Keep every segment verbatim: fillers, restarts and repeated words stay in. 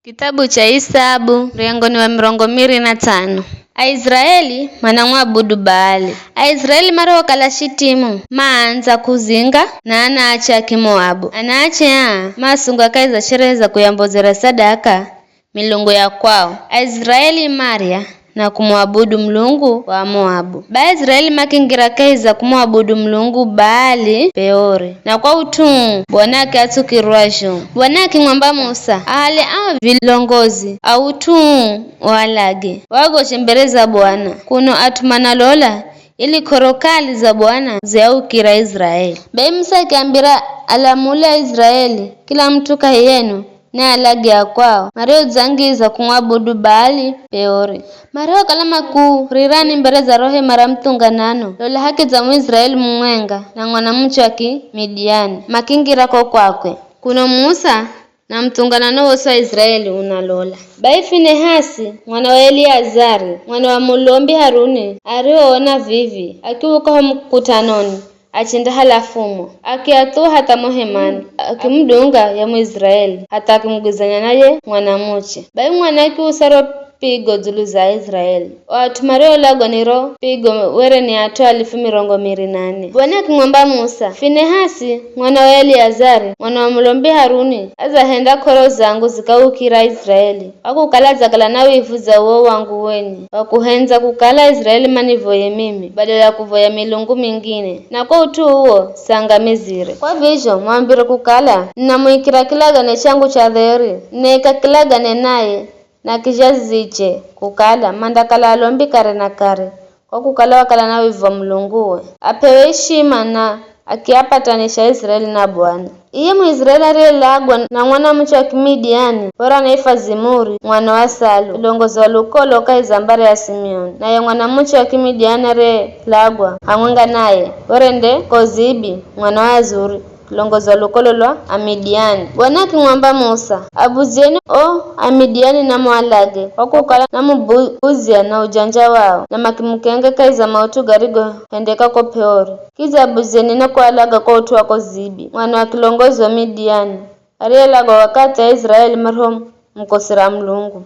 Kitabu cha Isabu, muryango ni wa mirongo miri na tsano. Aisraeli manamwabudu Baali. Aisraeli marihokala Shitimu, maandza kuzinga na anaache a Kimoabu. Anaache aa maasungwa kahi za sherehe za kuyambozera sadaka milungu ya kwao. Aisraeli marya na kumwabudu mulungu wa Amoabu. Bai Aisraeli makingira kahi za kumwabudu mulungu Baali Peori, na kwa ut'u uu Bwana akiatsukirwa zhomu. Bwana akimwamba Musa ahale ao vilongozi a ut'u uu waalage, wagozhe mbere za Bwana, kuno at'u manalola, ili k'oro kali za Bwana ziaukira Aisraeli. Bai Musa akiambira alamule Aisraeli, kila mut'u kahiyenu, ni alagi a kwao, mariodzangiza kumwabudu Baali Peori. Marihokala makurirani mbere za ro hema ra muthunganano, lola hakidza Muisraeli mumwenga na mwanamuche wa Kimidiani, makingira ko kwakwe. Kuno Musa na muthunganano wosi wa Aisraeli unalola. Bai Finehasi, mwana wa Eliazari, mwana wa mulombi Haruni, arihoona vivi, akiuka ho mukutanoni, achendahala fumo, akiathuwa hatha mo hemani, akimudunga ye Muisraeli, hatha akimugwizanya naye mwanamuche. Bai mwana akiusa ro pigo dzulu za Aisraeli. O at'u mariolagwa ni ro pigo were ni at'u alifu mirongo miri na nne. Bwana akimwamba Musa, Finehasi, mwana wa Eliazari, mwana wa mulombi Haruni, adzahenda k'oro zangu zikaukira Aisraeli, kwa kukala adzakala na wivu dza uwo wangu wenye, wa kuhendza kukala Aisraeli manivoye mimi, badala ya kuvoya milungu mingine, na kwa ut'u uwo sangamizire. Kwa vizho mwambire kukala, ninamuikira kilagane changu cha dheri, ninaika kilagane naye na kizhaziche, kukala mandakala alombi kare na kare, kwa kukala wakala na wivu wa mulunguwe. Apewe ishima na akiapatanisha Aisraeli na Bwana. Iye Muisraeli ariyelagwa na mwanamuche wa Kimidiani, were anaifwa Zimuri, mwana wa Salu, kilongozi wa lukolo kahi za mbari ya Simioni. Naye mwanamuche wa Kimidiani ariyelagwa hamwenga naye, were nde Kozibi, mwana wa Azuri, kilongozi wa lukolo lwa Amidiani. Bwana akimwamba Musa, abuzyeni o Amidiani na mualage, kwa kukala namubuzya na ujanja wao, na makimukenge kahi za maut'u garigohendeka ko Peori. Kidza abuzyeni na kualaga kwa ut'u wa Kozibi, mwana wa kilongozi wa Midiani, ariyelagwa wakathi Aisraeli marihomukosera Mulungu,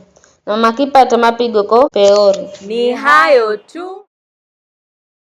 na makipata mapigo ko Peori. Ni hayo tu.